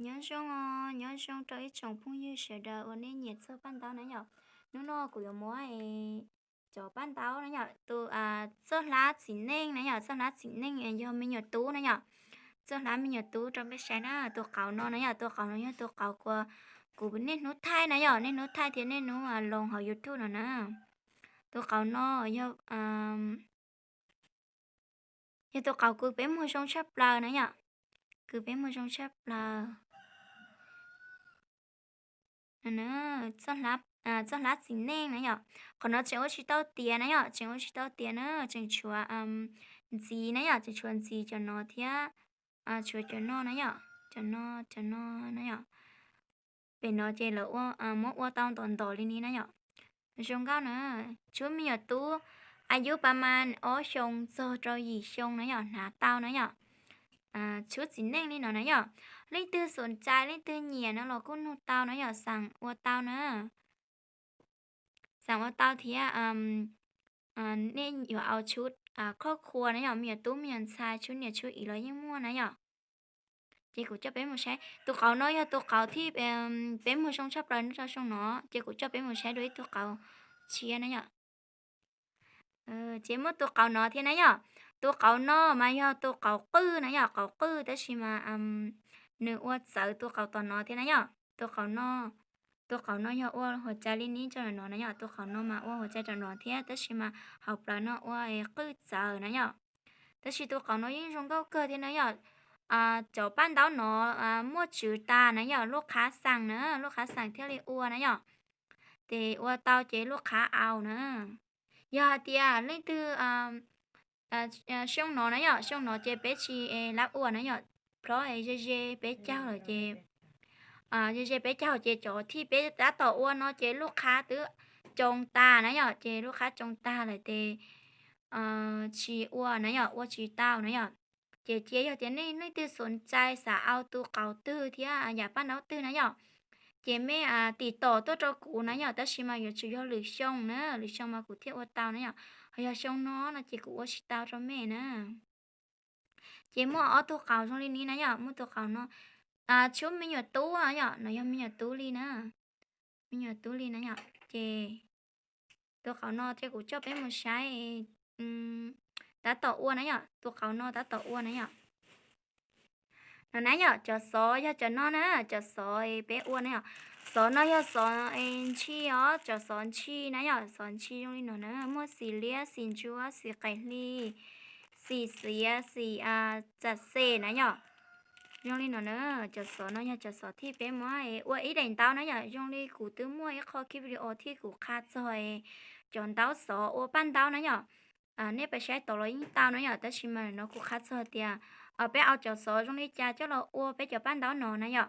Nyob zoo os, nyob zoo rau ib tsoom phooj ywg sawv daws uas nej nyiam txog paj ntaub na yom. Hnub no kuv yuav muab cov paj ntaub na yom, tus txoj hlab txiv neej na yom, txoj hlab txiv neej yog me nyuam tub na yom. Txoj hlab me nyuam tub rau peb saib na, tus qauv no na yom, tus qauv no yog tus qauv uas kuv niaj hnub thaij na yom, niaj hnub thaij thiab niaj hnub loos hauv YouTube no na. Tus qauv no yog yog tus qauv kws peb muag zoo tshaj plaws na yom, kws peb muag zoo tshaj plaws. Txoj hlab txiv neej na yom, qhov no tseem ua tsis tau tiav na yom, tseem ua tsis tau tiav na, tseem tshuav ntxiv na yom, tseem tshuav ntxiv cov no thiab, tshuav cov no na yom, cov no, cov no na yom. Pem no ces lawv muab ua tau ntom ntom li ni na yom. Zoo nkauj na, tshuab me nyuam tub, a yub pas mas ob xyoo txog rau yim xyoo na yom, hnav tau na yom. Tshuab txiv neej li no na yom. Leej twg xom cai, leej twg nyiam no los kuj nug tau na yom, xaam ua tau na. Xaam ua tau thiab, nej yuav au tshuab khob khua na yom, me nyuam tub me nyuam ntxhais, tshuab niam tshuab txiv los yeej muaj na yom. Ces kuv coj peb mus saib tus qauv no yog tus qauv thib peb muag zoo tshaj plaws nyob rau xyoo no, ces kuv coj peb mus saib dua ib tug qauv tshiab na yom. Ces muaj tus qauv no thiab na yom. Tus qauv no mas yog tus qauv qwj na yom, qauv qwj tab sis mas nws ua txawv tus qauv tom no thiab na yom. Tus qauv no, tus qauv no yog ua huas cai li ni rau no na yom, tus qauv no mas ua huas cai rau no thiab tab sis mas hauv plawv no ua qwj txawv na yom. Tab sis tus qauv no yeej zoo nkauj kawg thiab na yom. Cov paj ntaub no muaj tswv tas na yom, lub qhab xeem na, lub qhab xeem thiaj li ua na yom. Ces ua tau ces lub qhab au na. Yog hais tias leej twg xyoo no na yom, xyoo no ces peb tsis lab ua na yom, plhob ze ze peb caug lawm ces, ze ze peb caug ces cov thib peb tab tom ua no ces lub qhab twb coo tag na yom, ces lub qhab coo tag lawm ces tsis ua na yom, ua tsis tau na yom. Ces cia yog tias nej leej twg xom cai xav au tus qauv twg thiab yam paj ntaub twg na yom, ces mej tim tom tuaj rau kuv na yom, tab sis mas yuav tsum yog lwm xyoo na, lwm xyoo mas kuv thiaj ua tau na yom. Ho yog xyoo no no ces kuv ua tsis tau rau mej na. Ces muaj ob tug qauv zoo li ni na yom, muaj tus qauv no tshuab me nyuam tub na yom, no yog me nyuam tub li na, me nyuam tub li na yom. Ces tus qauv no ces kuv coj peb mus saib tab tom ua na yom, tus qauv no tab tom ua na yom. No na yom, cov xov yog cov no na, cov xov peb ua na yom. Xov no yog xov ntshis os, cov xov ntshis na yom, xov ntshis zoo li no na, muaj xim liab, xim ntsuab, xim qaim hli, xim xiav, xim txam xem na yom. Zoo li no na, cov xov no yog cov xov thib peb muab ua ib daim ntaub na yom, zoo li kuv twb muaj ib qho ki video thib kuv qha txog cov ntaub xov ua paj ntaub na yom. Nej pab saib tau los yeej tau na yom, tab sis mas no kuv qha txog tias peb au cov xov zoo li cas coj los ua peb cov paj ntaub no na yom.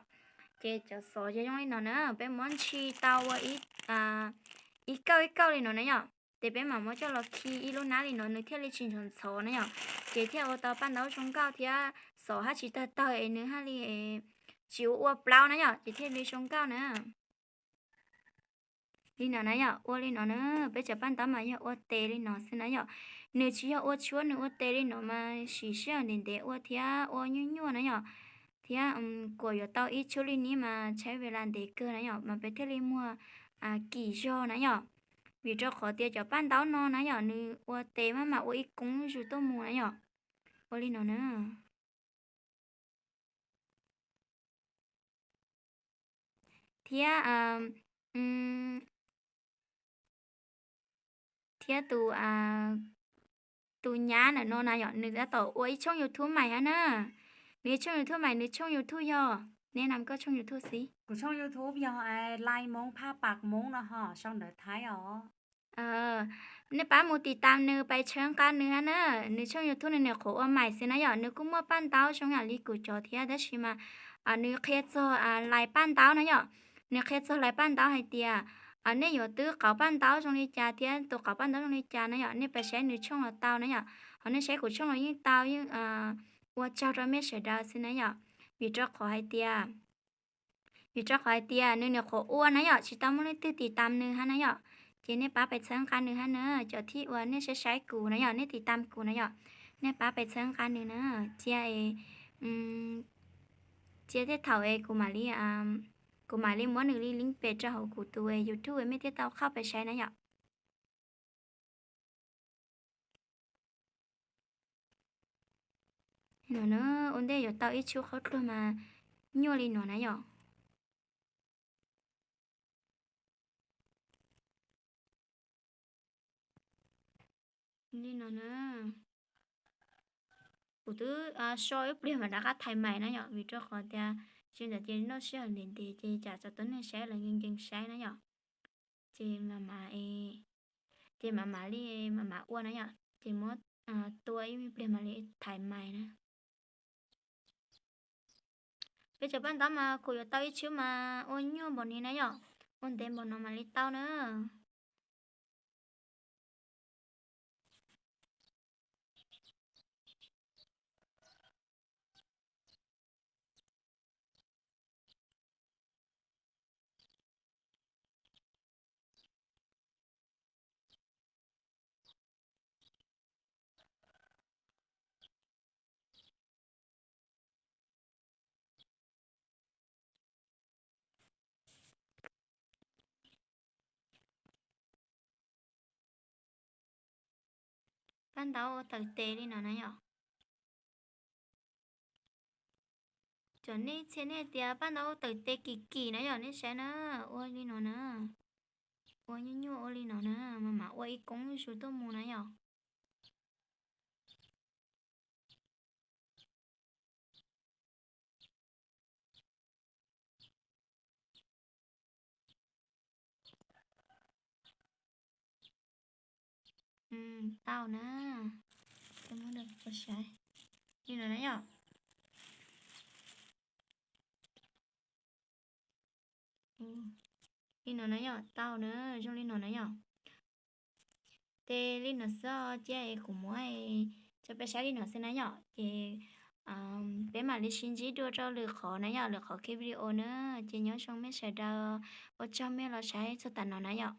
Ces cov xov yog zoo li no na, peb muab ntshis tau ua ib kauj ib kauj li no na yom. Ces peb mam muab coj los khi ib lub hnab li no nws thiaj li tsis ntxhov ntxhov na yom. Ces thiaj ua tau paj ntaub zoo nkauj thiab xov haj tsis tawg tawg es nws haj li tsis ua ua plaub na yom, ces thiaj li zoo nkauj na. Li no na yom, ua li no na, peb cov paj ntaub mas yog ua tes li no xwb na yom. Nws tsis yog ua tshuab, nws ua tes li no mas siv sij hawm ntev ntev ua thiab ua nyuaj nyuaj na yom. Thiab kuas yuav tau ib tshuab li ni mas tshaib ves las ntev kawg na yom, mas peb thiaj li muag kim zog na yom. Vim rau qhov tias cov paj ntaub no na yom, nws ua tes maj mam ua ib koob zus tuaj mus na yom. Ua li no na. Thiab, thiab tus, tus nyab ntawm no na yom, nws tab tom ua ib tshooj YouTube mais hab na. Nws ib tshooj YouTube mais, nws tshooj YouTube yog, nej nam koj tshooj YouTube xwb. Kuv tshooj YouTube yog Lai Hmoob Phaj Pak Hmoob no ho sau ntawv Thaib os. Nej pab mus tim tam nws pais tshawb nqa nws hab na. Nws tshooj YouTube nws nyuam qhuav ua mais xwb na yom, nws kuj muaj paj ntaub zoo yam li kuv cov thiab tab sis mas nws qhia txog lais paj ntaub na yom. Nws qhia txog lais paj ntaub hais tias nej yuav twb qauv paj ntaub zoo li cas thiab tus qauv paj ntaub zoo li cas na yom, nej pab saib nws tshooj los tau na yom. Ho nej saib kuv tshooj los yeej tau, yeej ua tsaug rau mej sawv daws xwb na yom. Vim rau qhov hais tias, vim rau qhov hais tias nws nyuam qhuav ua na yom, tsis tau muaj leej twg tim tam nws hab na yom. Ces nej pab pais txhawb nqa nws hab na, cov thib uas nej saib saib kuv na yom, nej tim tam kuv na yom, nej pab pais txhawb nqa nws na. Cia, cia Cia tej thaum es kuv mam li, kuv mam li muab nws li link pem rau hauv kuv tus YouTube mej thiaj tau qhab pais saib na yom. No na, ua ntej yuav tau ib tshub qhaub dluag mas nyuaj li no na yom. Li no na, kuv twb so ib pliag mas rov qab thais mais na yom, vim rau qhov tias tsis ntawd ces noj sij hawm ntev ntev ces tsam txog tuab neeg saib lawv nkees nkees saib na yom. Ces mam mam, ces mam mam li, mam mam ua na yom, ces muab tua ib pliag mam li thais mais na. Peb cov paj ntaub mas kuv yuav tau ib tshub mas ua nyuaj npaum ni na yom, ua ntev npaum no mam li tau na. Paj ntaub ua tawm tes li no na yom. Cov nej txhia nej tias paj ntaub ua tawm tes kim kim na yom, nej saib na, ua li no na. Ua nyuaj nyuaj ua li no na, mas mam ua ib koob zuj zus tuaj mus na yom. Tau na. Li no na yom. Li no na yom, tau na, zoo li no na yom. Ces li no xwb, cia kuv muab tso peb saib li no xwb na yom. Ces peb mam li sib ntsib dua rau lwm qhov na yom, lwm qhov ki video na. Ces nyob zoo mej sawv daws, ua tsaug mej los saib txog tam no na yom.